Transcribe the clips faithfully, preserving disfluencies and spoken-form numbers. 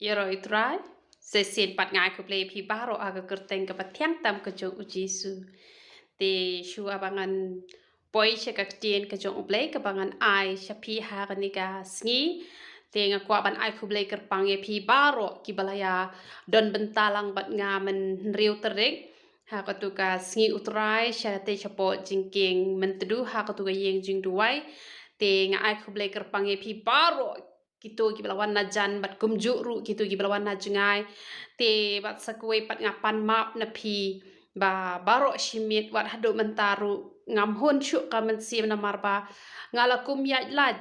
Ïaroh ïa u Trai. Sa shisien pat nga ai khublei ïa phi baroh ha ka kyrteng kaba thiang tam ka jong u Jisu. Te shuwa ba ngan poi sha ka ktien ka jong u Blei kaba ngan ai sha phi ha kane ka sngi, te nga kwah ban ai khublei kyrpang ïa phi baroh kiba la ïa don bynta lang bad nga mynhynriew tarik ha katu ka sngi u Trai, sha te shapoh jingkieng Myntdu ha katu ka ïing jingduwai. Te nga ai khublei kyrpang ïa phi baroh, kito kiba la wan najan bad kumjuh ruh kito kiba la wan najngai. Te bad sa kawei pat nga pan map na phi ba baroh shi miet wat haduh mynta ruh ngam hun shuh ka mynsiem namar ba nga la kum ïaid lait.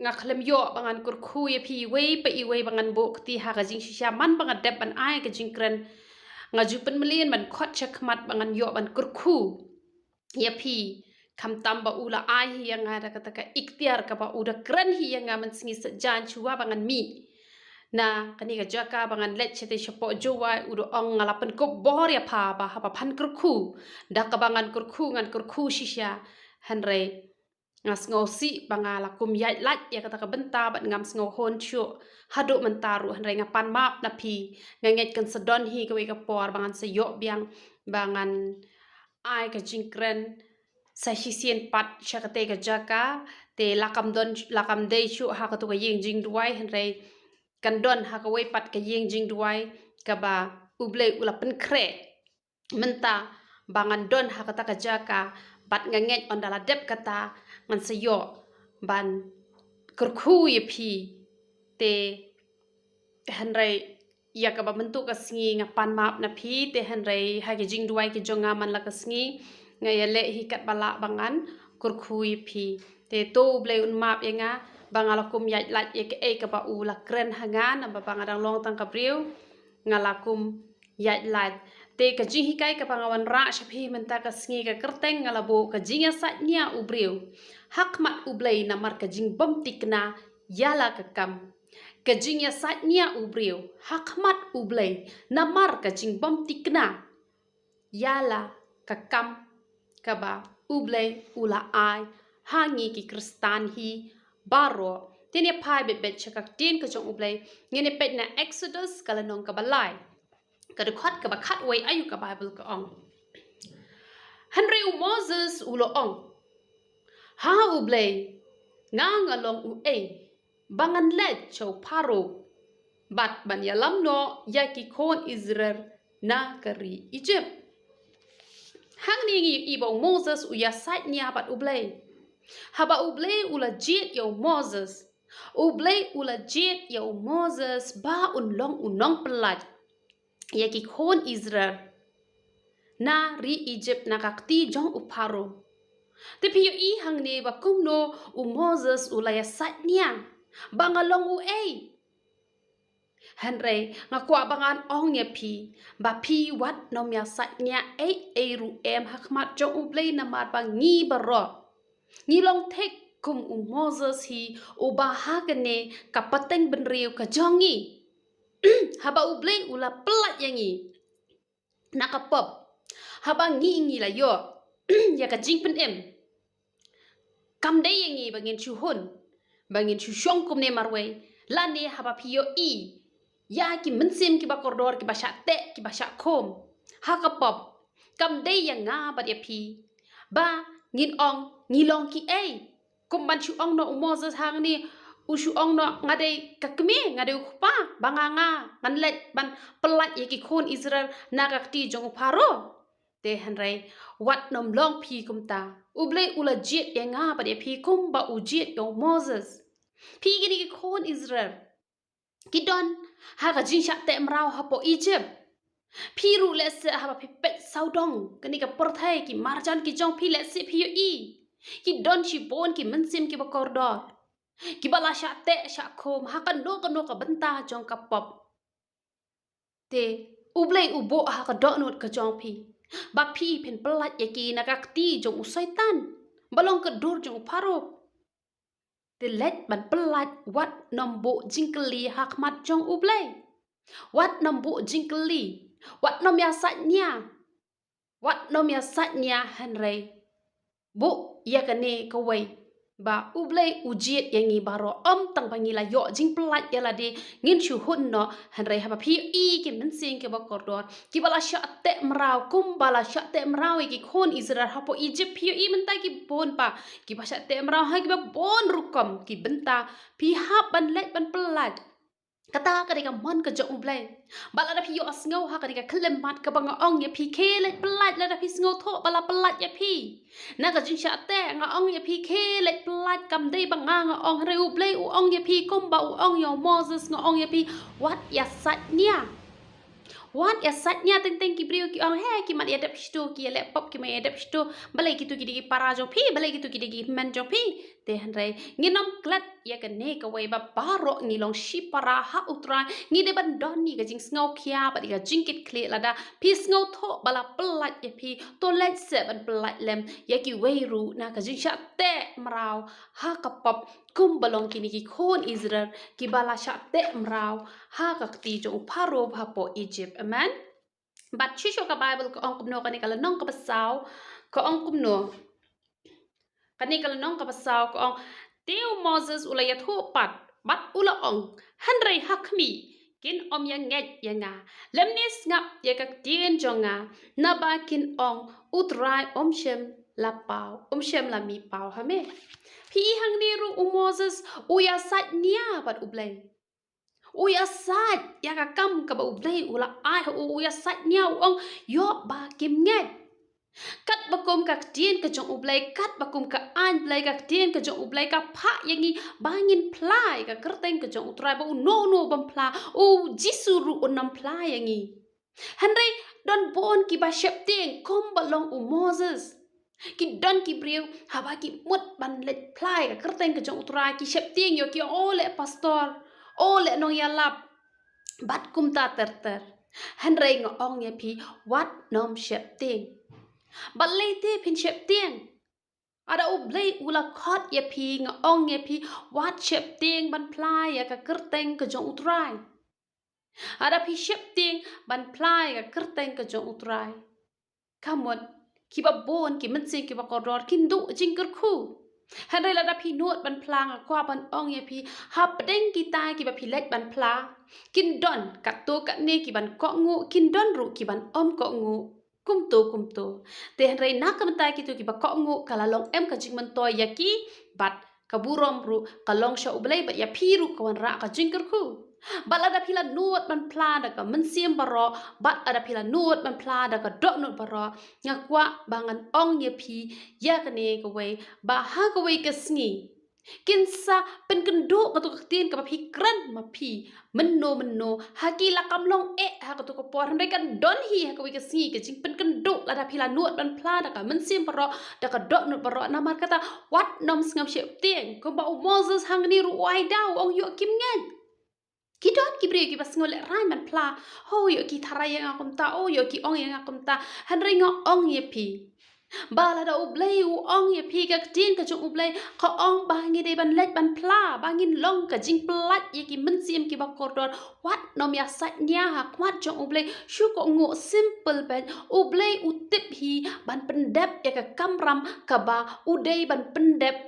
Nga khlem ïoh ba ngan kyrkhu ïa phi iwei pa iwei ba ngan buh kti ha ka jingshisha man ba nga dep ban ai ka jingkren. Nga ju pynmlien ban khot sha khmat ba ngan ïoh ban kyrkhu ïa phi, khamtam ba u la ai hi ïa nga da kata ka iktiar kaba u da kren hi ïa nga mynsngi sajan shuwa ba ngan mih na kane ka jaka ba ngan leit sha te shapoh Jowai. U da ong nga la pynkup bor ïa pha ba haba phan kyrkhu, da kaba ngan kyrkhu ngan kyrkhu shisha. Hynrei nga sngewsih ba nga la kum ïaid lait ïa kata ka bynta bad ngam sngew hun shuh haduh mynta ruh. Hynrei nga pan map na phi, nga ngeit kan sa don hi kawei ka por ba ngan sa ïoh biang ba ngan ai ka jingkren sa shisien pat sha kata ka jaka. Te la kam don, la kam dei shuh ha katu ka ïing jingduwai, hynrei kan don ha kawei pat ka ïing jingduwai kaba u Blei u la pynkhreh mynta ba ngan don ha kata ka jaka. Bad nga ngeit ynda la dep kata ngan sa ïoh ban kyrkhu ïa phi. Te hynrei ïa kaba mynta ka sngi nga pan map na phi, te hynrei ha ki jingduwai ki jong nga man la ka sngi nga ïaleh hi katba lah ba ngan kyrkhu ïa phi. Te to u Blei un map ïa nga ba nga la kum ïaid lait ïa kaei kaba u la kren ha nga, namar ba nga dang long tang ka briew, nga la kum ïaid lait. Te ka jinghikai kaba nga wanrah sha phi mynta ka sngi ka kyrteng nga la buh ka jingïasaid nia u briew ha khmat u Blei namar ka jingbymtikna ïa la ka kam. Ka jingïasaid nia u briew ha khmat u Blei namar ka jingbymtikna ïa la ka kam kaba u Blei u la ai ha ngi ki Khristan hi baroh. Te ngin ïa phai beit beit sha ka ktien ka jong u Blei, ngin ïa peit na Exodus ka lynnong kaba lai, ka dkhot kaba khatwei. Ayu ka Baibl ka ong: Hynrei u Moses u la ong ha u Blei, nga nga long uei ba ngan leit sha u Pharaoh bad ban ïalam noh ïa ki khun Israel na ka ri Egypt. Hangne ngi ïohi ba u Moses u ïasaid nia bad u Blei. Haba u Blei u la jied ïa u Moses, u Blei u la jied ïa u Moses ba un long u nongpyllait ïa ki khun Israel na ri Egypt na ka kti jong u Pharaoh. Te phi ïohi hangne ba kumno u Moses u la ïasaid nia ba nga long uei. Hynrei nga kwah ba ngan ong ïa phi ba phi wat nym ïasaid nia ei ei ruh em ha khmat jong u Blei namar ba ngi baroh ngi long thik kum u Moses hi uba ha kane ka pateng bynriew ka jong ngi. Haba u Blei u la pyllait ïa ngi na ka pop, haba ngi ngi la ïoh ïa ka jingpynim, kam dei ïa ngi ba ngin shu hun, ba ngin shu shong kumne marwei. Lane haba phi ïohi ïa ki mynsiem kiba kordor, kiba shah teh, kiba shah khum ha ka pop, kam dei ïa nga bad ïa phi ba ngin ong ngi long kiei. Kum ban shu ong noh u Moses hangne, u shu ong noh nga dei ka kmie, nga dei u kpa, ba nga nga ngan leit ban pyllait ïa ki khun Israel na ka kti jong u Pharaoh. Te hynrei wat nym long phi kumta. U Blei u la jied ïa nga bad ïa phi kumba u jied ïa u Moses. Phi kine ki khun Israel ki don ha ka jingshah teh mraw hapoh Egypt. Phi ruh lehse haba phi peit sawdong kane ka pyrthei, ki marjan ki jong phi lehse phi ïohi ki don shibun ki mynsiem kiba kordor, kiba la shah teh shah khum ha kano kano ka bynta jong ka pop. Te u Blei u buh ha ka dohnud ka jong phi ba phi phin pyllait ïa ki na ka kti jong u Soitan ba long ka dur jong u Pharaoh. Te leit ban pyllait, wat nym buh jingkylli ha khmat jong u Blei. Wat nym buh jingkylli, wat nym ïasaid nia, wat nym ïasaid nia, hynrei buh ïa kane kawei. ba U Blei u jied ïa ngi baroh, ym tang ba ngi la ïoh jingpyllait ïa lade ngin shu hun noh. Hynrei haba phi ïohi ki mynsiem kiba kordor, kiba la shah teh mraw kumba la shah teh mraw ïa ki khun Israel hapoh Egypt, phi ïohi mynta ki bun bah kiba shah teh mraw ha kiba bun rukom ki bynta, phi hap ban leit ban pyllait. Kata ka dei ka mon ka jong U Blei. Bad lada phi ïohsngew ha ka dei ka khyllipmat kaba nga ong ïa phi, khie leit pyllait lada phi sngewthuh ba la pyllait ïa phi na ka jingshah teh. Nga ong ïa phi, khie leit pyllait, kam dei ba nga nga ong, hynrei U Blei u ong ïa phi kumba u ong ïa u Moses, nga ong ïa phi, wat ïa sait nia. Wat ïa sait nia. Teng teng ki briew ki ong, he, ki mat ïa dep shto, ki ïa leh pop, ki mat ïa dep shto. Balei kitu ki dei ki para jong phi, balei kitu ki dei ki hynmen jong phi. Te hynrei ngin ym klet ïa kane kawei, ba baroh ngi long shipara ha U Trai, ngi dei ban don ïa ka jingsngewkhia bad ïa ka jingkitkhlieh. Lada phi sngewthuh ba la pyllait ïa phi, to leit seh ban pyllait lem ïa kiwei ruh na ka jingshah teh mraw ha ka pop, kumba long kine ki khun Israel kiba la shah teh mraw ha ka kti jong u Pharaoh hapoh Egypt. Amen. Bad shisha ka Bible ka ong kumno, kane ka lynnong kaba saw ka ong kumno. Kane ka lynnong kaba saw ka ong, te u Moses u la ïathuh pat bad u la ong, hynrei ha khmih, kin ym ïa ngeit ïa nga lymne sngap ïa ka ktien jong nga, naba kin ong, U Trai um shym la paw, um shym la mih paw ha me. Phi i, hangne ruh u Moses u ïa sait nia bad U Blei. U ïa sait ïa ka kam kaba U Blei u la ai ha u, u ïa sait nia, u ong, ïoh ba kim ngeit. Katba kum ka ktien ka jong U Blei, katba kum ka aiñ Blei, ka ktien ka jong U Blei ka phah ïa ngi ba ngin phla ïa ka kyrteng ka jong U Trai, ba uno uno u bym phla, u Jisu ruh un ym phla ïa ngi. Hynrei don bun kiba sheptieng kumba long u Moses. Ki don ki briew haba ki mut ban leit phla ïa ka kyrteng ka jong U Trai, ki sheptieng ïoh, ki ong, o leh pastor, o leh nongïalap, bad kumta ter ter. Hynrei nga ong ïa phi, wat nym sheptieng. Balei te phin sheptieng? Lada U Blei u la khot ïa phi, nga ong ïa phi, wat sheptieng ban phla ïa ka kyrteng ka jong U Trai. Lada phi sheptieng ban phla ïa ka kyrteng ka jong U Trai, ka mut kiba bun ki mynsiem kiba kordor kin duh jingkyrkhu. Hynrei lada phi nud ban phla, nga kwah ban ong ïa phi, hapdeng kita kiba phi leit ban phla, kin don katto katne kiban kohnguh, kin don ruh kiban ym kohnguh. Kumto kumto. Te hynrei na ka bynta kito kiba kohnguh, ka la long em ka jingmyntoi ïa ki, bad ka burom ruh ka long sha U Blei, bad ïa phi ruh ka wanrah ka jingkyrkhu. Bad lada phi la nud ban phla da ka mynsiem baroh, bad lada phi la nud ban phla da ka dohnud baroh, nga kwah ba ngan ong ïa phi ïa kane kawei, ba ha kawei ka sngi kin sa pynkynduh kato ka ktien kaba phi kren ma phi mynno mynno. Ha ki la kam long eh ha kato ka por, hynrei kan don hi ha kawei ka sngi ka jingpynkynduh lada phi la nud ban phla da ka mynsiem baroh, da ka dohnud baroh. Namar kata, wat nym sngewsheptieng. Kumba u Moses hangne ruh u ai daw, u ong, ïoh kim ngeit. Ki don ki briew kiba sngew lehraiñ ban phla. Ho, ïoh ki tharai ïa nga kumta, o ïoh ki ong ïa nga kumta. Hynrei nga ong ïa phi, ba lada U Blei u ong ïa phi, ka ktien ka jong U Blei ka ong ba ngi dei ban leit ban phla, ba ngin long ka jingpyllait ïa ki mynsiem kiba kordor. Wat nym ïa sait nia ha khmat jong U Blei, shu kohnguh, simple beit. U Blei u tip hi ban pyndep ïa ka kamram kaba u dei ban pyndep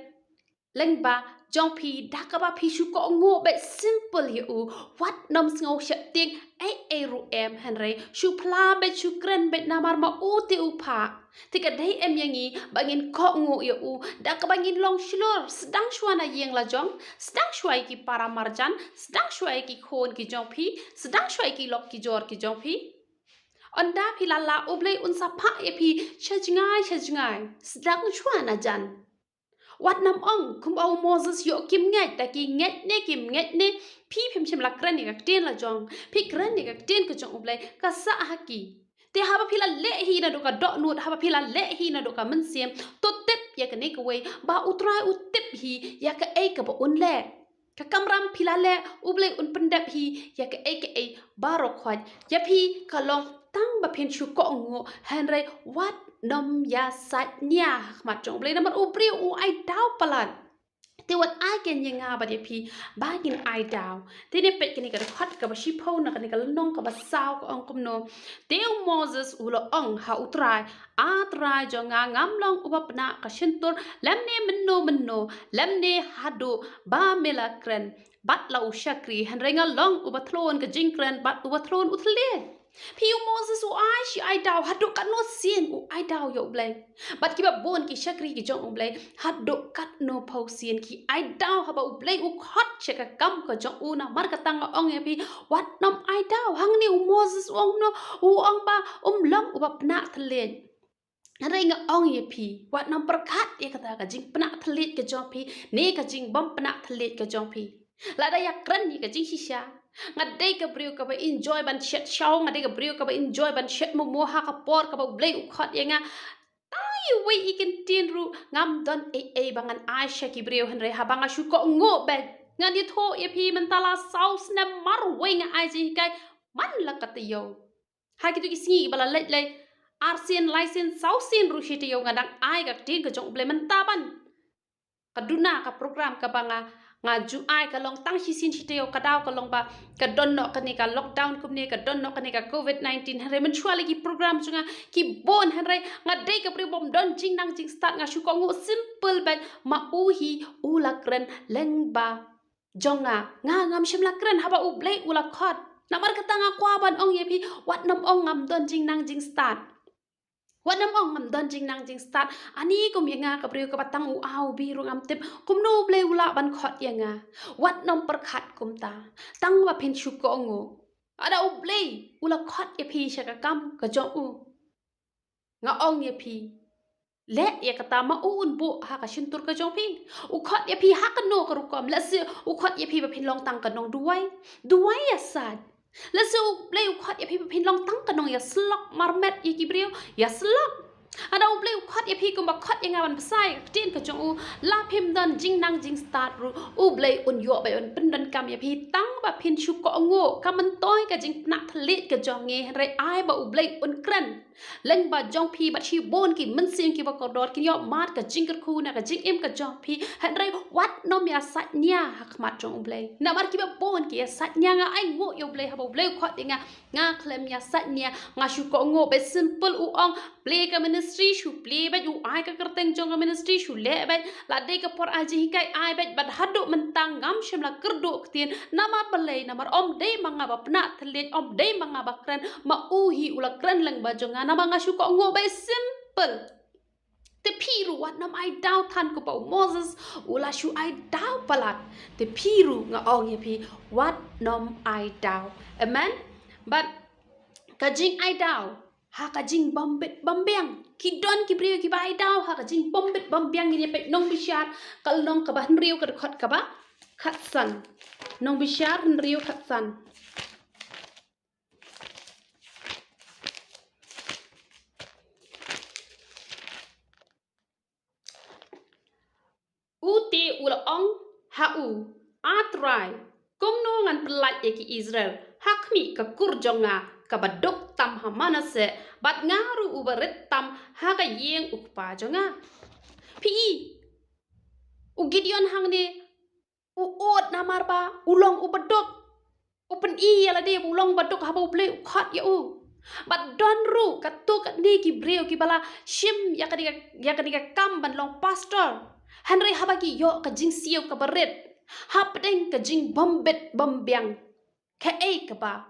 lyngba jong phi, da kaba phi shu kohnguh beit, simple ïa u. Wat nym sngewsheptieng ei ei ruh em, hynrei shu phla beit, shu kren beit, namar ma u te u phah. Te ka dei em ïa ngi ba ngin kohnguh ïa u, da kaba ngin long shlur, sdang shuwa na ïing la jong, sdang shuwa ïa ki para marjan, sdang shuwa ïa ki khun ki jong phi, sdang shuwa ïa ki lok ki jor ki jong phi. Ynda phi la lah, U Blei un sa phah ïa phi sha jngai sha jngai, sdang shuwa na jan. Wat nym ong kumba u Moses, ïoh kim ngeit, da ki ngeit ne kim ngeit ne, phi phim shym la kren ïa ka ktien la jong, phi kren ïa ka ktien ka jong U Blei, ka sah ha ki. Te haba phi la leh hi naduh ka dohnud, haba phi la leh hi naduh ka mynsiem, to tip ïa kane kawei, ba U Trai u tip hi ïa kaei kaba un leh. Ka kamram phi la leh, U Blei un pyndep hi ïa kaei kaei baroh khoit. Ïa phi ka long tang ba phin shu kohnguh, hynrei wat nym ïa sait nia ha khmat jong U Blei, namar u briew u ai daw palat. Te wat ai keiñ ïa nga bad ïa phi ba ngin ai daw. Te ngin peit kane ka dkhot kaba shiphew na kane ka lynnong kaba saw, ka ong kumno: Te u Moses u la ong ha U Trai, A Trai jong nga, ngam long uba pnah ka shyntur lymne mynno mynno, lymne haduh ba me la kren bad la u shakri, hynrei nga long uba thlun ka jingkren bad uba thlun u thylliej. Phi, u Moses u ai shi ai daw, haduh katno sien u ai daw ïa U Blei. Bad kiba bun ki shakri ki jong U Blei, haduh katno phew sien ki ai daw haba U Blei u khot sha ka kam ka jong u. Namar kata nga ong ïa phi, wat nym ai daw. Hangne u Moses u ong no, u ong ba um long uba pnah thylliej. Hynrei nga ong ïa phi, wat nym pyrkhat ïa kata ka jingpnah thylliej ka jong phi ne ka jingbym pnah thylliej ka jong phi. Lada ïa kren ïa ka jingshisha, nga dei ka briew kaba enjoy ban shet shaw, nga dei ka briew kaba enjoy ban shet momo ha ka por kaba U Blei u khot ïa nga. Tang iwei i kyntien ruh ngam don ei ei ba ngan ai sha ki briew, hynrei haba nga shu kohnguh beit, ngan ïathuh ïa phi, mynta la saw snem marwei nga ai jinghikai man la ka taïew. Ha kito ki sngi ba la leit lei, ar sien, lai sien, saw sien ruh shi taïew nga dang ai ka ktien ka jong U Blei. Mynta ban ka duna ka program kaba nga, nga ju ai ka long tang shisien shi taïew, ka daw ka long ba ka don noh kane ka lockdown kumne, ka don noh kane ka covid nineteen. Hynrei mynshuwa lei ki program jong nga ki bun, hynrei nga dei ka briew bym don jingnang jingstad, nga shu kohnguh simple beit, ma u hi u la kren lyngba jong nga. Nga ngam shym la kren haba U Blei u la khot. Namar kata nga kwah ban ong ïa phi, wat nym ong ngam don jingnang jingstad. Wat nym ong ngam don jingnang jingstad. Ani kum ïa nga, ka briew kaba tang u A u B ruh ngam tip kumno U Blei u lah ban khot ïa nga. Wat nym pyrkhat kumta. Tang ba phin shu kohnguh. Lada U Blei u la khot ïa phi sha ka kam ka jong u, nga ong ïa phi, leh ïa kata, ma u un buh ha ka shyntur ka jong phi. U khot ïa phi ha kano ka rukom? Lehse u khot ïa phi ba phin long tang ka nongduwai, duwai ïasaid. Lehse U Blei u khot ïa phi ba phin long tang ka nongïasyllok marmet ïa ki briew, ïasyllok. Lada U Blei u khot ïa phi kumba khot ïa nga ban bsa ïa ka ktien ka jong u, la phim don jingnang jingstad ruh, U Blei un ïoh beit, un pyndonkam ïa phi, tang ba phin shu kohnguh. Ka myntoi ka jingpnah thylliej ka jong ngi, hynrei ai ba U Blei un kren lyngba jong phi, bad shibun ki mynsiem kiba kordor kin ïoh mad ka jingkyrkhu na ka jingim ka jong phi. Hynrei wat nym ïasaid nia ha khmat jong U Blei. Namar kiba bun ki ïasaid nia. Nga ainguh ïa U Blei haba U Blei u khot ïa nga, nga khlem ïasaid nia, nga shu kohnguh beit. Simple, u ong plie ka ministry, shu plie beit, u ai ka kyrteng jong ka ministry, shu leh beit. La dei ka por ai jinghikai, ai beit, bad haduh mynta ngam shym la kyrduh ktien. Namar balei? Namar ym dei ma nga ba pnah thylliej, ym dei ma nga ba kren, ma u hi u la kren lyngba jong nga, namar nga shu kohnguh beit. Simple. Te phi ruh wat nym ai daw than kumba u Moses u la shu ai daw palat. Te phi ruh nga ong ïa phi, wat nym ai daw. Amen. Bad ka jingai daw ha ka jingbym bit bym biang. Ki don ki briew kiba ai daw ha ka jingbym bit bym biang. Ngin ïa peit Nongbishar ka lynnong kaba hynriew, ka dkhot kaba khatsan. Nongbishar hynriew, khatsan. U te u la ong ha u, A Trai, kumno ngan pyllait ïa ki Israel ha khmih ka kur jong nga kaba duk tam ha Manasseh, bad nga ruh uba rit tam ha ka ïing u kpa jong nga? Phi i, u Gideon hangne u ud namar ba u long uba duk. U pyni ïa lade ba u long uba duk haba U Blei u khot ïa u. Bad don ruh katto katne ki briew kiba la shim ïa kane ka, ïa kane ka kam ban long pastor, hynrei haba ki ïoh ka jingsiew kaba rit hapdeng ka jingbym bit bym biang, kaei kaba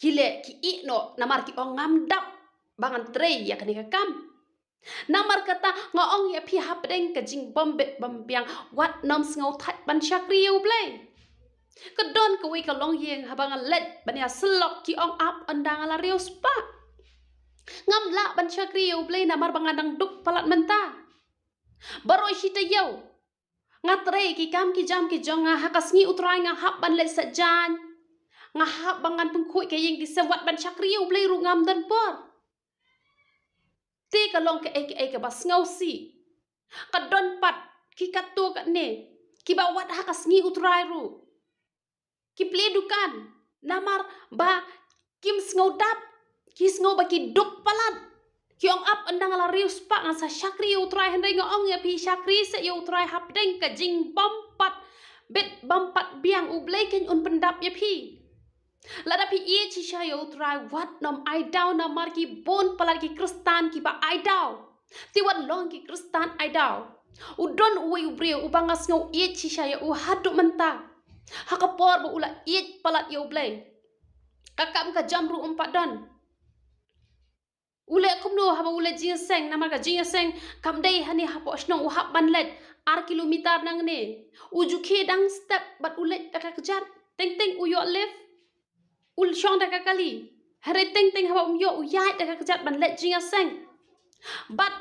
ki leh? Ki ïeh noh namar ki ong, ngam dap ba ngan trei ïa kane ka kam. Namar kata nga ong ïa phi, hapdeng ka jingbym bit bym biang, wat nym sngewthait ban shakri ïa U Blei. Ka don kawei ka longïing, haba nga leit ban ïasyllok, ki ong ap ynda nga la riewspah. Ngam lah ban shakri ïa U Blei namar ba nga dang duk palat mynta. Baroh shi taïew nga trei ki kam ki jam ki jong nga. Ha ka sngi U Trai nga hap ban leit saitjaiñ, nga hap ba ngan pynkhuid ka ïing ki sem, wat ban shakri ïa U Blei ruh ngam don por. Te ka long kaei kaei kaba sngewsih. Ka don pat ki katto katne kiba wat ha ka sngi U Trai ruh ki plie dukan, namar ba kim sngew dap, ki sngew ba ki duk palat. Ki ong ap, ynda nga la riewspah ngan sa shakri ïa U Trai, hynrei nga ong ïa phi, shakri seh ïa U Trai hapdeng ka jingbym pat bit bym pat biang, U Blei kein un pyndap ïa phi. Lada phi ïeit shisha ïa U Trai, wat nym ai daw, namar ki bun palat ki Khristan kiba ai daw. Te wat long ki Khristan ai daw. U don uwei u briew uba nga sngew ïeit shisha ïa u haduh mynta. Ha ka por ba u la ïeit palat ïa U Blei, ka kam ka jam ruh um pat don. U leh kumno haba u leit jingïaseng, namar ka jingïaseng kam dei hangne hapoh shnong, u hap ban leit ar kilometer nangne. U ju khie dang step bad u leit da ka kjat. Teng teng u ïoh lift, u shong da ka kali. Hynrei teng teng haba um ïoh, u ïaid da ka kjat ban leit jingïaseng. Bad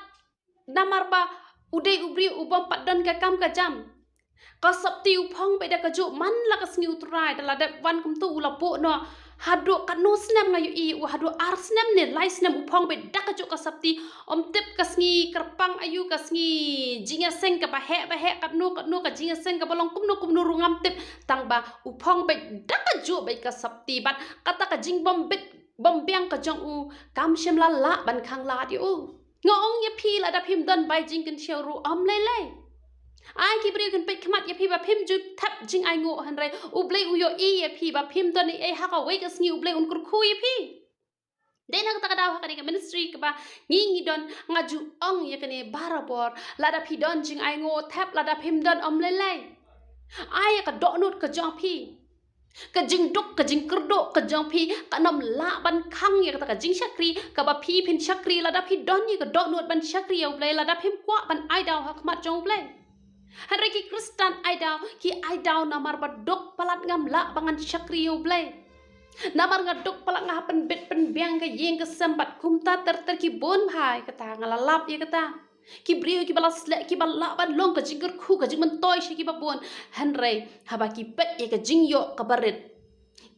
namar ba u dei u briew u bym pat don ka kam ka jam, ka sopti u phong beit da kajuh man la ka sngi U Trai. Da la dep wan kumto u la buh noh haduh katno snem nga ïohi, u haduh ar snem ne lai snem u phong beit da kajuh ka sopti. Ym tip ka sngi kyrpang aïu, ka sngi jingïaseng kaba heh ba heh, katno katno ka jingïaseng kaba long kumno kumno ruh ngam tip, tang ba u phong beit da kajuh beit ka sopti. Bad kata ka jingbym bit bym biang ka jong u kam shym la lah ban khanglad ïa u. Nga ong ïa phi, lada phim don bai jingkynshew ruh ym lei lei. Ai ki briew kin peit khmat ïa phi ba phim ju thep jingainguh, hynrei U Blei u ïohi ïa phi ba phim don ei ei, ha kawei ka sngi U Blei un kyrkhu ïa phi. Dei na kata ka daw ha kane ka ministry kaba ngi ngi don, nga ju ong ïa kane barabor, lada phi don jingainguh thep, lada phim don ym lei lei. Ai ïa ka dohnud ka jong phi. Ka jingduk, ka jingkyrduh ka jong phi kan ym lah ban khang ïa kata ka jingshakri kaba phi phin shakri. Lada phi don ïa ka dohnud ban shakri ïa U Blei, lada phim kwah ban ai daw ha khmat jong U Blei. Hynrei ki Khristan ai daw, ki ai daw namar ba duk palat, ngam lah ba ngan shakri ïa U Blei. Namar nga duk palat, nga hap pynbit pynbiang ka ïing ka sem bad kumta ter ter, ki bun bha ïa kata, nga la lap ïa kata. Ki briew kiba la sleh, kiba lah ban long ka jingkyrkhu, ka jingmyntoi sha kiba bun. Hynrei haba ki peit ïa ka jingïoh kaba rit,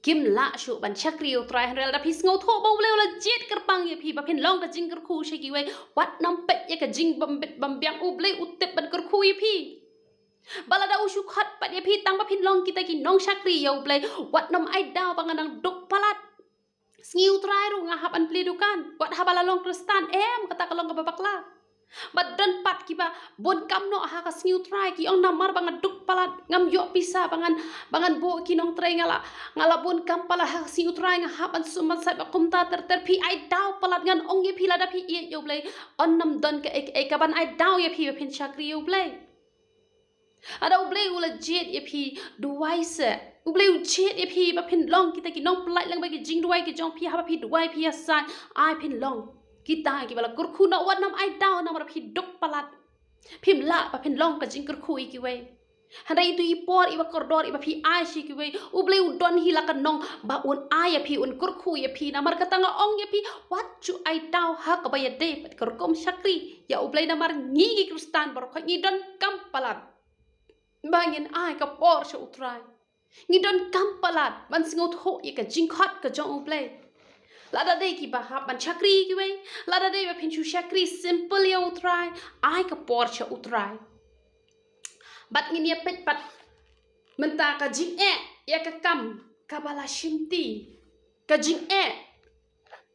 kim lah shuh ban shakri ïa U Trai. Hynrei lada phi sngewthuh ba U Blei u la jied kyrpang ïa phi ba phin long ka jingkyrkhu sha kiwei, wat nym peit ïa ka jingbym bit bym biang, U Blei u tip ban kyrkhu ïa phi. Ba lada u shu khot pat ïa phi tang ba phin long kita ki nongshakri ïa U Blei, wat nym ai daw ba nga dang duk palat. Sngi U Trai ruh nga hap ban plie dukan, wat haba la long Khristan, em, kata ka long kaba bakla. Bad don pat kiba bun kam noh ha ka sngi U Trai, ki ong namar ba nga duk palat, ngam ïoh pisa ba ngan, ba ngan buh ki nongtrei, nga la, nga la bun kam palat ha ka sngi U Trai, nga hap ban sum ban sait bad kumta ter ter. Phi ai daw palat, ngan ong ïa phi, lada phi ïeit ïa U Blei, yn nym don kaei kaei kaban ai daw ïa phi ba phin shakri ïa U Blei. Lada U Blei u la jied ïa phi, duwai seh. U Blei u jied ïa phi ba phin long kita ki nongpynlait lang bad ki jingduwai ki jong phi, haba phi duwai phi ïasaid, ai phin long kita kiba la kyrkhu noh. Wat nym ai daw namar phi duk palat, phim lah ba phin long ka jingkyrkhu ïa kiwei. Hynrei ito i por iba kordor iba phi ai sha kiwei, U Blei u don hi la ka nong ba un ai ïa phi, un kyrkhu ïa phi. Namar kata nga ong ïa phi, wat ju ai daw ha kaba ïadei bad ka rukom shakri ïa U Blei, namar ngi ki Khristan baroh ngi don kam palat ba ngin ai ka por sha U Trai. Ngi don kam palat ban sngewthuh ïa ka jingkhot ka jong U Blei. Lada dei kiba hap ban shakri ïa kiwei, lada dei ba phin shu shakri simple ïa U Trai, ai ka por sha U Trai. Bad ngin ïa peit pat mynta ka jingeh ïa ka kam kaba la shimti. Ka jingeh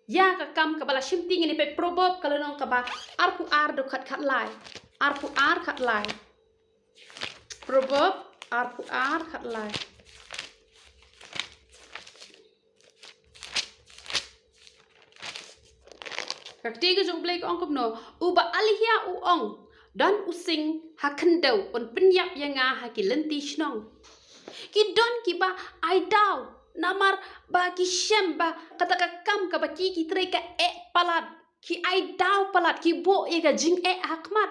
ïa ka kam kaba la shimti, ngin ïa peit Proverb ka lynnong kaba arphew ar, dkhot khatlai. Arphew ar, khatlai. Proverb arphew ar, khatlai. Ka ktien ka jong U Blei ka ong kumno? Uba alhia u ong, don u sing ha khyndew, un pynïap ïa nga ha ki lynti shnong. Ki don kiba ai daw namar ba ki shem ba kata ka kam kaba ki, ki trei ka eh palat. Ki ai daw palat, ki buh ïa ka jingeh ha khmat.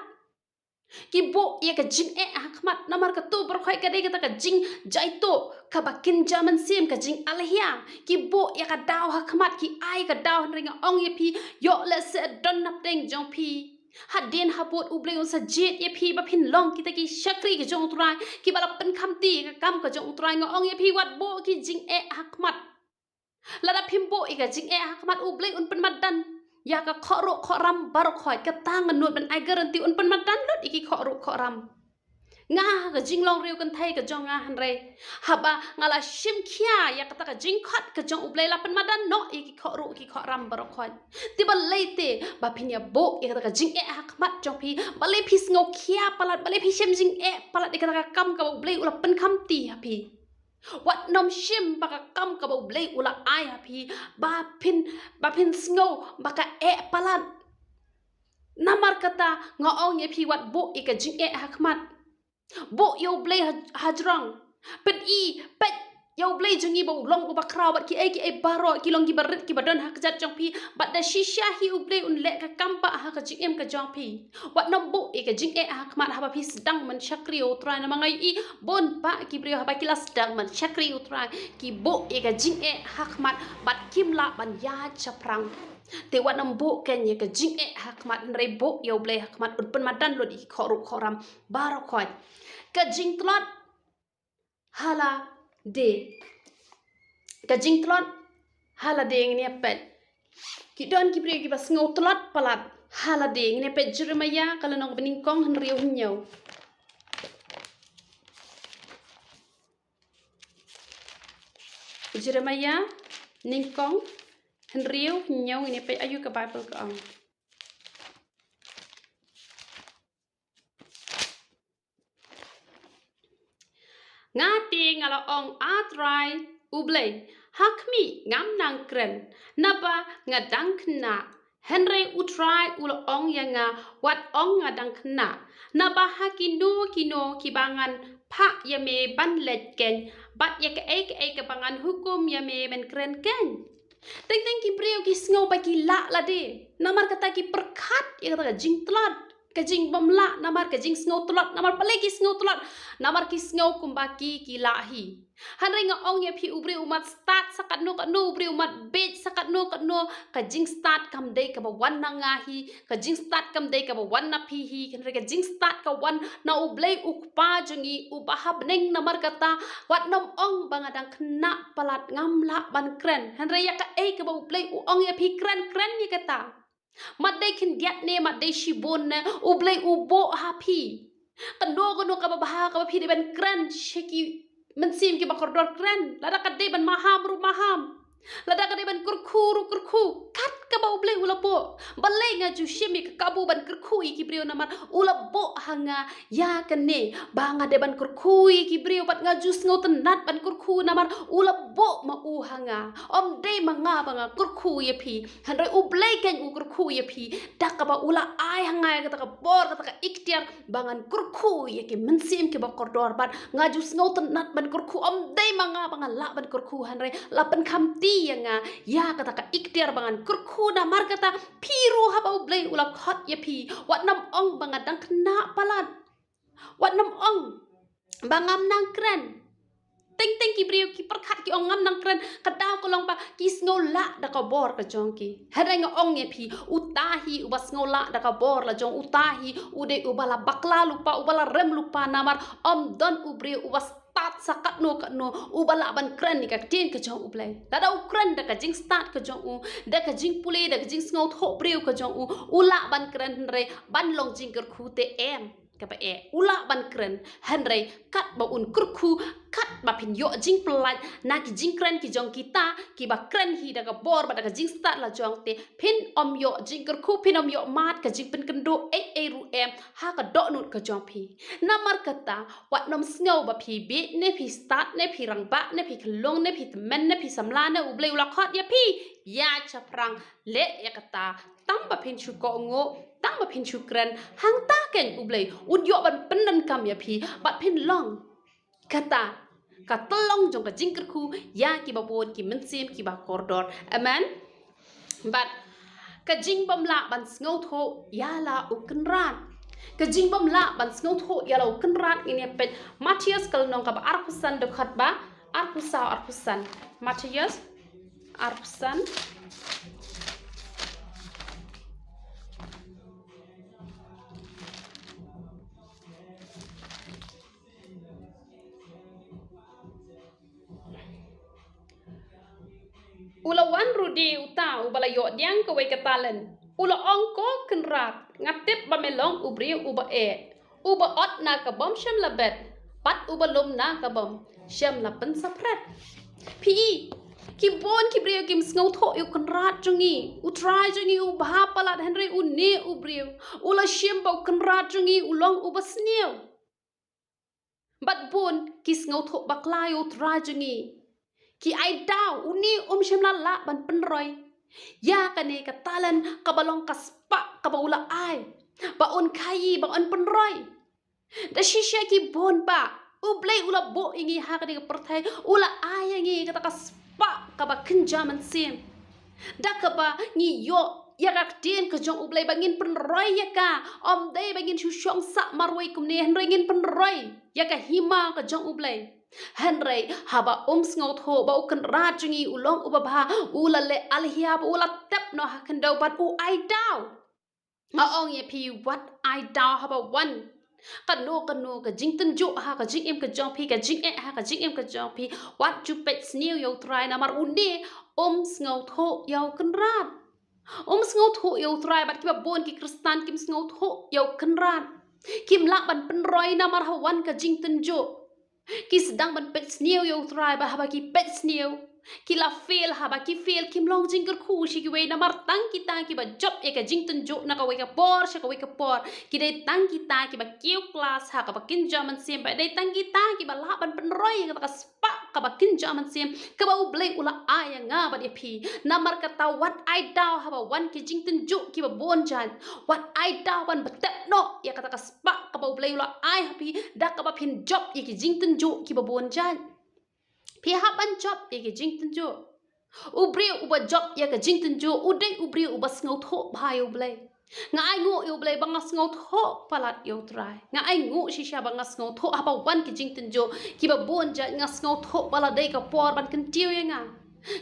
Ki buh ïa ka jingeh ha khmat, namar kato baroh ka dei kata ka jingjaituh kaba kynja mynsiem, ka jingalhia. Ki buh ïa ka daw ha khmat, ki ai ka daw. Hynrei nga ong ïa phi, ïoh lehse don napdeng jong phi. Hadien habud U Blei un sa jied ïa phi ba phin long kita ki shakri ka jong U Trai, kiba la pynkhamti ïa ka kam ka jong U Trai. Nga ong ïa phi, wat buh ki jingeh ha khmat. Lada phim buh ïa ka jingeh ha khmat, U Blei un pynmadan ïa ka khohruh khohram baroh khoit. Kata nga nud ban ai guarantee, un pynmadan lut ïa ki khohruh khohram. Nga ha ka jinglong riewkynthei ka jong nga hynrei haba nga la shim khia ïa kata ka jingkhot ka jong U Blei, la pynmadan noh ïa ki khohruh ki khohram baroh khoit. Te balei te ba phin ïa buh ïa kata ka jingeh ha khmat jong phi? Balei phi sngew khia palat? Balei phi shim jingeh palat ïa kata ka kam kaba U Blei u la pynkhamti ha phi? Wat nym shim ba ka kam kaba U Blei u la ai ha phi ba phin, ba phin sngew ba ka eh palat. Namar kata nga ong ïa phi, wat buh ïa ka jingeh ha khmat. Buh ïa U Blei ha, hajrong. Peit, peit ïa U Blei jong ngi ba u long uba khraw bad kiei kiei baroh ki long kiba rit kiba don ha kjat jong phi. Bad da shisha hi U Blei un leh ka kam ba ha ka jingim ka jong phi. Wat nym buh ïa ka jingeh ha khmat haba phi sdang ban shakri U Trai, namar nga ïohi bun ba ki briew haba ki la sdang ban shakri U Trai ki buh ïa ka jingeh ha khmat bad kim lah ban ïaid shaphrang. Te wat nym buh kein ïa ka jingeh ha khmat, hynrei buh ïa U Blei ha khmat, un pynmadan lut ïa ki khohruh khohram baroh khoit. Ka jingtlot ha lade. Ka jingtlot ha lade ngin ïa peit. Ki don ki briew kiba sngew tlot palat ha lade. Ngin ïa peit Jeremaïah ka lynnong ba nyngkong hynriew hynñiew. Jeremaïah nyngkong hynriew hynñiew, ngin ïa peit aïu ka Baibl ka ong. Nga te nga la ong, A Trai U Blei, ha khmih ngam nang kren, naba nga dang khynnah. Hynrei U Trai u la ong ïa nga, wat ong nga dang khynnah, naba ha kino kino kiba ngan phah ïa me ban leit kein, bad ïa kaei kaei kaba ngan hukum ïa me ban kren kein. Teng teng ki briew ki sngew ba ki lah lade, namar kata ki pyrkhat ïa kata ka jingtlot, ka jingbymlah, namar ka jingsngew tlot. Namar balei ki sngew tlot? Namar ki sngew kumba ki, ki lah hi. Hynrei nga ong ïa phi, u briew u mat stad sa katno katno, u briew u mat bieit sa katno katno, ka jingstad kam dei kaba wan na nga hi, ka jingstad kam dei kaba wan na phi hi, hynrei ka jingstad ka wan na U Blei U Kpa jong ngi uba ha bneng. Namar kata wat nym ong ba nga dang khynnah palat, ngam lah ban kren. Hynrei ïa kaei kaba U Blei u ong ïa phi, kren, kren ïa kata. Mat dei khyndiat ne mat dei shibun ne, U Blei u buh ha phi. Kano kano kaba bha kaba phi dei ban kren sha ki mynsiem kiba kordor, kren. Lada ka dei ban maham ruh maham. Lada ka dei ban kyrkhu ruh kyrkhu. Kat kaba U Blei u la buh. Balei nga ju shim ïa ka kabu ban kyrkhu ïa ki briew? Namar u la buh ha nga ïa kane ba nga dei ban kyrkhu ïa ki briew, bad nga ju sngewtynnat ban kyrkhu namar u la buh ma u ha nga. Ym dei ma nga ba nga kyrkhu ïa phi, hynrei U Blei kein u kyrkhu ïa phi, da kaba u la ai ha nga ïa kata ka bor, kata ka iktiar ba ngan kyrkhu ïa ki mynsiem kiba kordor, bad nga ju sngewtynnat ban kyrkhu. Ym dei ma nga ba nga lah ban kyrkhu, hynrei la pynkhamti ïa nga ïa kata ka iktiar ba ngan kyrkhu. Namar kata phi ruh, haba U Blei u la khot ïa phi, wat nym ong ba nga dang khynnah palat. Wat nym ong ba ngam nang kren. Teng teng ki briew ki pyrkhat ki ong ngam nang kren, ka daw ka long ba ki sngew lah da ka bor ka jong ki. Hynrei nga ong ïa phi, uta hi uba sngew lah da ka bor la jong, uta hi u dei uba la bakla lypa, uba la rem lypa, namar ym don u briew uba stad sa katno katno uba lah ban kren ïa ka ktien ka jong U Blei. Lada u kren da ka jingstad ka jong u, da ka jingpule, da ka jingsngewthuh briew ka jong u, u lah ban kren, hynrei ban long jingkyrkhu te em. Kaba eh, u lah ban kren, hynrei katba un kyrkhu, katba phin ïoh jingpyllait na ki jingkren ki jong kita kiba kren hi da ka bor bad da ka jingstad la jong, te phin ym ïoh jingkyrkhu, phin ym ïoh mad ka jingpynkynduh ei ei ruh em ha ka dohnud ka jong phi. Namar kata wat nym sngew ba phi bieit ne phi stad ne phi rangbah ne phi khyllung ne phi tymmen ne phi samla ne, U Blei u la khot ïa phi, ïaid shaphrang, leh ïa kata. Tang ba phin shu kohnguh, tang ba phin shu kren, hangta kein U Blei un ïoh ban pyndonkam ïa phi bad phin long kata ka tyllong jong ka jingkyrkhu ïa kiba bun ki mynsiem kiba kordor. Amen. Bad ka jingbymlah ban sngewthuh ïa la u Kynrad. Ka jingbymlah ban sngewthuh ïa la u Kynrad, ngin ïa peit Mathaios ka lynnong kaba arphew san, dkhot ba arphew saw arphew san. Mathaios arphew san. U la wan ruh de uta uba la ïoh diang kawei ka talent. U la ong, ko Kynrad, nga tip ba me long u briew uba eh, Uba ot na ka bym shym la bet, bad uba lum na ka bym shym la pynsaphred. Phi i, ki bun ki briew kim sngewthuh ïa u Kynrad jong ngi. U Trai jong ngi u bha palat, hynrei une u briew u la shim ba u Kynrad jong ngi u long uba sniew. Bad bun ki sngewthuh bakla ïa u Trai jong ngi. Ki ai daw, une um shym la lah ban pynroi ïa kane ka talent kaba long ka spah kaba u la ai, ba un khaïi, ba un pynroi. Da shisha ki bun ba U Blei u la buh ïa ngi ha kane ka pyrthei, u la ai ïa ngi kata ka spah kaba kynja mynsiem. Da kaba ngi ïoh ïa ka ktien ka jong U Blei ba ngin pynroi ïa ka, ym dei ba ngin shu shong sah marwei kumne, hynrei ngin pynroi ïa ka hima ka jong U Blei. Hynrei haba um sngewthuh ba u Kynrad jong ngi u long uba bha, u la leh alhia ba u la tep noh ha khyndew bad u ai daw. Nga ong ïa phi, wat ai daw haba wan kano kano ka jingtynjuh ha ka jingim ka jong phi, ka jingeh ha ka jingim ka jong phi. Wat ju peit sniew ïa u Trai, namar une um sngewthuh ïa u Kynrad. Um sngewthuh ïa u Trai, bad kiba bun ki Khristan kim sngewthuh ïa u Kynrad. Kim lah ban pynroi namar ha wan ka jingtynjuh. Ki sdang ban peit sniew ïa u Trai, bad haba ki peit sniew, ki la fail. Haba ki fail, kim long jingkyrkhu sha kiwei, namar tang kita kiba jop ïa ka jingtynjuh na kawei ka por sha kawei ka por ki dei tang kita kiba kiew klas ha kaba kynja mynsiem, bad dei tang kita kiba lah ban pynroi ïa kata ka spah kaba kynja mynsiem kaba U Blei u la ai ïa nga bad ïa phi. Namar kata, wat ai daw haba wan ki jingtynjuh kiba bun jait. Wat ai daw ban btep noh ïa kata ka spah kaba U Blei u la ai ha phi da kaba phin jop ïa ki jingtynjuh kiba bun jait. Phi hap ban jop ïa ki jingtynjuh. U briew uba jop ïa ka jingtynjuh u dei u briew uba sngewthuh bha ïa U Blei. Nga ainguh ïa U Blei ba nga sngewthuh palat ïa u Trai. Nga ainguh shisha ba nga sngewthuh haba wan ki jingtynjuh kiba bun jait, nga sngewthuh ba la dei ka por ban kyntiew ïa nga.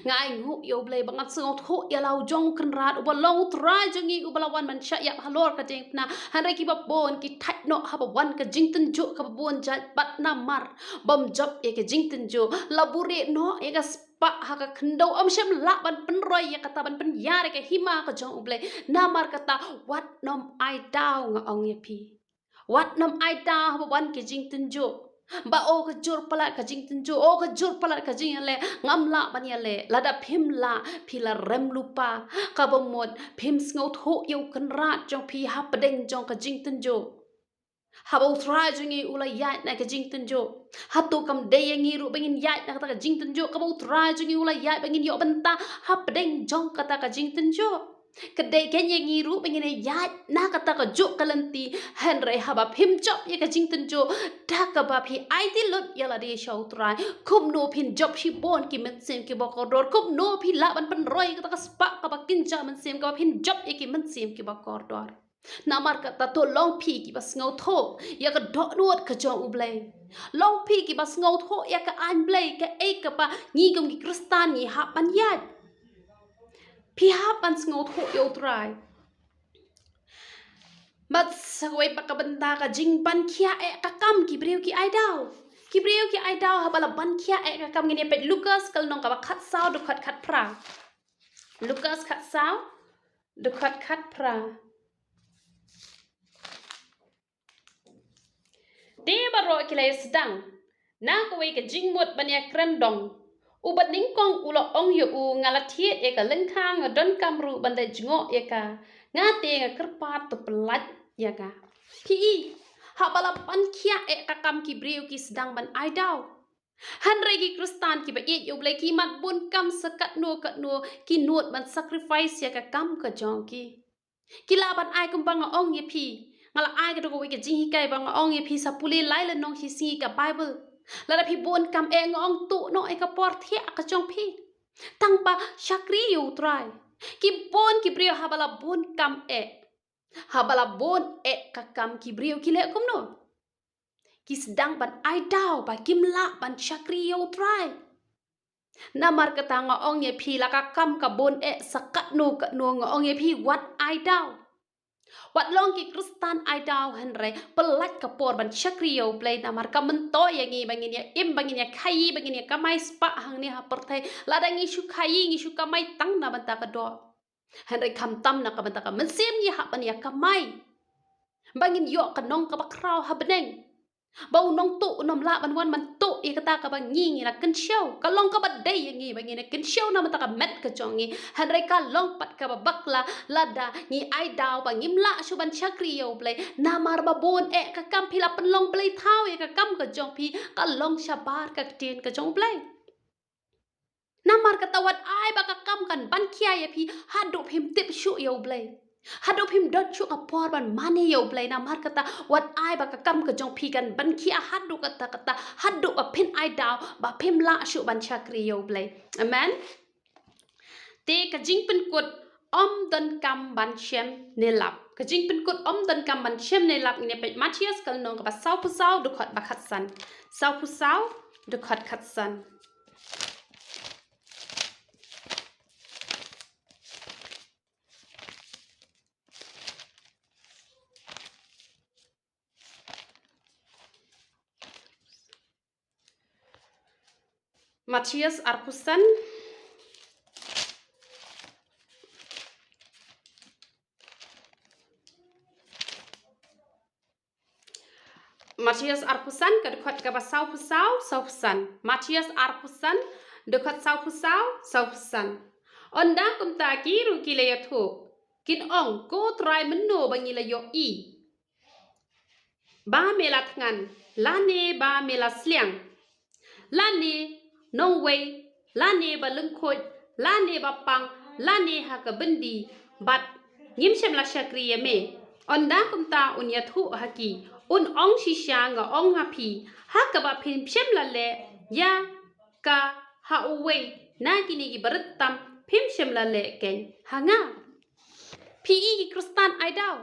Nga ainguh ïa U Blei ba nga sngewthuh ïa la u jong u Kynrad uba long u Trai jong ngi, uba la wan ban shah ïap halor ka diengphna. Hynrei kiba bun ki thait noh haba wan ka jingtynjuh kaba bun jait, bad namar bym jop ïa ka jingtynjuh, la buhrieh noh ïa ka spah ha ka khyndew, ym shym lah ban pynroi ïa kata, ban pynïar ïa ka hima ka jong U Blei. Namar kata, wat nym ai daw, nga ong ïa phi. Wat nym ai daw haba wan ki jingtynjuh. Ba o ka jur palat ka jingtynjuh, o ka jur palat ka jingïaleh, ngam lah ban ïaleh. Lada phim lah, phi la rem lypa. Kaba mut phim sngewthuh ïa u Kynrad jong phi hapdeng jong ka jingtynjuh. Haba u Trai jong ngi u la ïaid na ka jingtynjuh, hato kam dei ïa ngi ruh ba ngin ïaid na kata ka jingtynjuh kaba u Trai jong ngi u la ïaid ba ngin ïoh bynta hapdeng jong kata ka jingtynjuh? Ka dei kein ïa ngi ruh ba ngin ïaid na kata kajuh ka lynti. Hynrei haba phim jop ïa ka jingtynjuh da kaba phi aiti lut ïa lade sha u Trai, kumno phin jop shibun ki mynsiem kiba kordor? Kumno phi lah ban pynroi kata ka spah kaba kynja mynsiem kaba phin jop ïa ki mynsiem kiba kordor? Namar kata, to long phi kiba sngewthuh ïa ka dohnud ka jong U Blei. Long phi kiba sngewthuh ïa ka aiñ Blei, kaei kaba ngi kum ki Khristan ngi hap ban ïaid. Phi hap ban sngewthuh ïa u Trai. Bad sa kawei pat ka bynta, ka jingban khia eh ka kam ki briew ki ai daw. Ki briew ki ai daw haba la ban khia eh ka kam. Ngin ïa peit Lukas ka lynnong kaba khatsaw, dkhot khatphra. Lukas khatsaw, dkhot khatphra. Te baroh ki la ïa sdang na kawei ka jingmut ban ïa kren dong. U ba nyngkong u la ong ïa u, nga la thied ïa ka lyngkha, nga donkam ruh ban leit jngoh ïa ka. Nga te nga kyrpad, to pyllait ïa nga. Phi i, haba la ban khia eh ka kam, ki briew ki sdang ban ai daw. Hynrei ki Khristan kiba ïeit ïa U Blei ki mad bun kam, sa katno katno ki nud ban sacrifice ïa ka kam ka jong ki. Ki lah ban ai, kumba nga ong ïa phi, nga la ai ka dei kawei ka jinghikai ba nga ong ïa phi, sa pule lai lynnong shi sngi ka Baibl. Lada phi bun kam eh, nga ong, tuh noh ïa ka por thiah ka jong phi, tang ba shakri ïa u Trai. Ki bun ki briew haba la bun kam eh, haba la bun eh ka kam, ki briew ki leh kumno? Ki sdang ban ai daw ba kim lah ban shakri ïa u Trai. Namar kata nga ong ïa phi, la ka kam ka bun eh, sa katno katno, nga ong ïa phi, wat ai daw. Wat long ki Khristan ai daw, hynrei pyllait ka por ban shakri ïa U Blei, namar ka myntoi ïa ngi ba ngin ïa im, ba ngin ïa khaïi, ba ngin ïa kamai spah hangne ha pyrthei. Lada ngi shu khaïi, ngi shu kamai tang na bynta ka doh, hynrei khamtam na ka bynta ka mynsiem ngi hap ban ïa kamai. Ba ngin ïoh ka nong kaba khraw ha bneng. Ba u nongtuh un ym lah ban wan ban tuh ïa kata kaba ngi ngi la kynshew. Ka long kaba dei ïa ngi ba ngin kynshew namar ka met ka jong ngi. Hynrei ka long pat kaba bakla lada ngi ai daw ba ngim lah shuh ban shakri ïa U Blei. Namar ba bun eh ka kam phi la pynlong blei thaw ïa ka kam ka jong phi, ka long shabar ka ktien ka jong U Blei. Namar kata wat ai ba ka kam kan ban khia ïa phi haduh phim tip shuh ïa U Blei. Haduh phim don shuh ka por ban mane ïa U Blei. Namar kata wat ai ba ka kam ka jong phi kan ban khia haduh kata kata, haduh ba phin ai daw ba phim lah shuh ban shakri ïa U Blei. Amen. Te ka jingpynkut ym donkam ban shem ne lap. Ka jingpynkut ym donkam ban shem ne lap, ngin ïa peit Mathaios ka lynnong kaba sawphew saw dkhot ba khatsan. Sawphew saw dkhot khatsan. Mathaios arphew san. Mathaios arphew san, ka dkhot kaba sawphew saw, sawphew san. Mathaios arphew san, dkhot sawphew saw, sawphew san. Ynda kumta ki ruh ki la ïathuh, kin ong, ko Trai, mynno ba ngi la ïohi ba me la thngan, lane ba me la sliang, lane nongwei, lane ba lyngkhuid, lane ba pang, lane ha ka byndi, bad ngim shym la shakri ïa me? Ynda kumta un ïathuh ha ki, un ong, shisha nga ong ha phi, ha kaba phim shym la leh ïa ka ha uwei na kine ki barit tam, phim shym la leh keiñ ha nga. Phi i ki Khristan ai daw,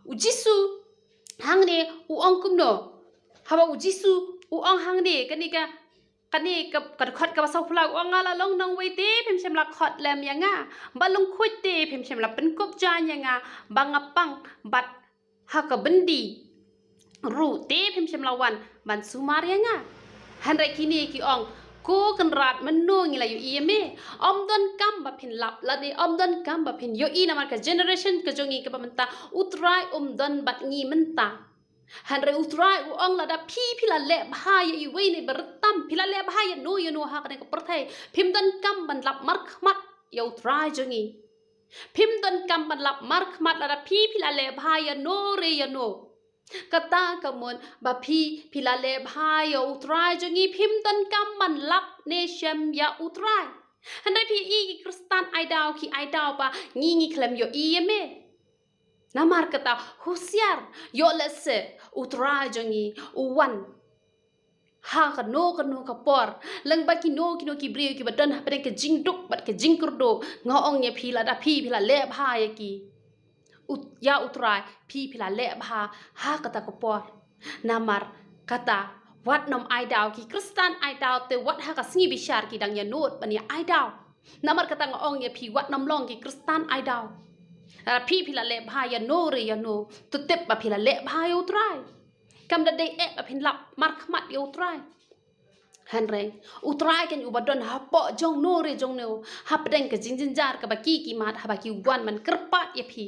U Jisu hangne u ong kumno? Haba U Jisu u ong hangne, kane ka, kane ka, ka dkhot kaba sawphew lai, u ong, nga la long nongwei te phim shym la khot lem ïa nga, ba lyngkhuid te phim shym la pynkup jaiñ ïa nga, ba nga pang bad ha ka byndi ruh te phim shym la wan ban sumar ïa nga. Hynrei kine ki ong, ko Kynrad, mynno ngi la ïohi ïa me? Ym donkam ba phin lap lane ym donkam ba phin ïohi, namar ka generation ka jong ngi kaba mynta U Trai um don bad ngi mynta. Hynrei U Trai u ong, lada phi, phi la leh bha ïa iwei na i barit tam, phi la leh bha ïano ïano ha kane ka pyrthei, phim donkam ban lap markhmat ïa U Trai jong ngi. Phim donkam ban lap markhmat lada phi, phi la leh bha ïano re ïano. Kata ka mut ba phi, phi la leh bha ïa U Trai jong ngi, phim donkam ban lap ne shem ïa U Trai. Hynrei phi i ki Khristan ai daw ki ai daw ba ngi, ngi khlem ïohi ïa me. Namar kata husiar, ïoh lehse U Trai jong ngi u wan ha kano kano ka por, lyngba kino kino ki briew kiba don hapdeng ka jingduk bad ka jingkyrduh, nga ong ïa phi, lada phi, phi la leh bha ïa ki, u, ïa U Trai, phi, phi la leh bha ha kata ka por. Namar kata, wat nym ai daw, ki Khristan ai daw te wat ha ka sngi bishar ki dang ïa nud ban ïa ai daw. Namar kata nga ong ïa phi, wat nym long ki Khristan ai daw. Lada phi, phi la leh bha ïano re ïano, to tip ba phi la leh bha ïa U Trai. Kam da dei eh ba phin lap markhmat ïa U Trai. Hynrei U Trai keiñ uba don hapoh jong no re jong no, hapdeng ka jingjynjar kaba ki, ki mad, haba ki wan ban kyrpad ïa phi.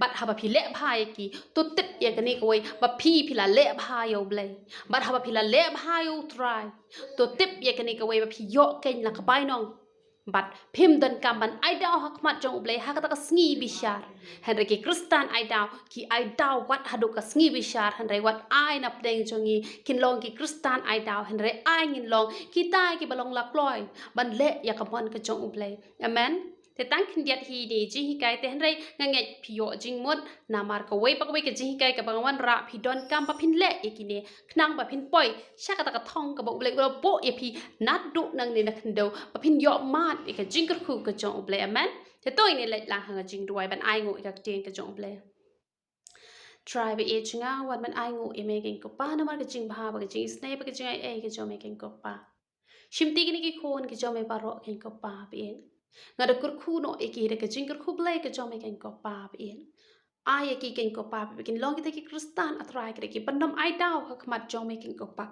Bad haba phi leh bha ïa ki, to tip ïa kane kawei, ba phi, phi la leh bha ïa U Blei. Bad haba phi la leh bha ïa U Trai, to tip ïa kane kawei, ba phi ïoh keiñ la ka bainong. Bad phim donkam ban ai daw ha khmat jong U Blei ha kata ka sngi bishar. Hynrei ki Khristan ai daw, ki ai daw wat haduh ka sngi bishar, hynrei wat ai na pdeng jong ngi kin long ki Khristan ai daw, hynrei ai ngin long kita kiba long la kloi ban leh ïa ka mon ka jong U Blei. Amen. Te tang khyndiat hi ne jinghikai te, hynrei nga ngeit phi ïoh jingmut, namar kawei pa kawei ka jinghikai kaba nga wanrah phi donkam ba phin leh ïa kine, khnang ba phin poi sha kata ka thong kaba U Blei u la buh ïa phi naduh nangne na khyndew, ba phin ïoh mad ïa ka jingkyrkhu ka jong U Blei. Amen. Te to ngin leit lang ha ka jingduwai ban ai nguh ïa ka ktien ka jong U Blei. Trai ba ïeit jong nga, wan ban ai nguh ïa me keiñ ko Pa, namar ka jingbha bad ka jingisynei bad ka jingai ei ka jong me keiñ ko Pa. Shim ti kine ki khun ki jong me baroh keiñ ko Pa ba ïeit. Nga da kyrkhu noh ïa ki da ka jingkyrkhu Blei ka jong me keiñ ko Pa ba ïeit. Ai ïa ki keiñ ko Pa ba kin long kita ki Khristan, A Trai, ki da ki ban nym ai daw ha khmat jong me keiñ ko Pa.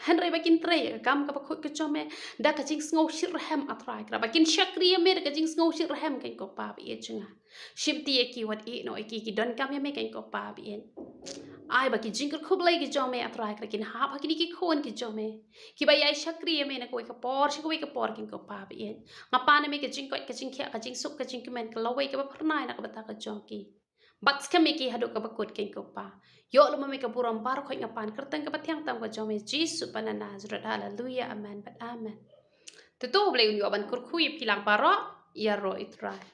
Hynrei ba kin trei ïa ka kam kaba khuid ka jong me da ka jingsngew shitrhem, A Trai, ki da ba kin shakri ïa me da ka jingsngew shitrhem keiñ ko Pa ba ïeit jong nga. Shim ti ïa ki, wat ïehnoh ïa ki, ki donkam ïa me keiñ ko Pa ba ïeit. Ai ba ki jingkyrkhu Blei ki jong me, A Trai, ka la kin hap ha kine ki khun ki jong me, kiba ïai shakri ïa me na kawei ka por sha kawei ka por, Kynrad ko Pa ba ïeit. Nga pan ïa me ka jingkoit ka jingkhiah, ka jingsuk ka jingkmen, ka lawei kaba phyrnai na ka bynta ka jong ki. Bat skhem ïa ki haduh kaba kut, Kynrad ko Pa. Ïoh lem ma me ka burom baroh khoit, nga pan kyrteng kaba thiang tam ka jong me, Jisu ba na Nasareth. Haleluya, amen bad amen. Te to U Blei un ïoh ban kyrkhu ïa phi lang baroh. Ïaroh, I Trai.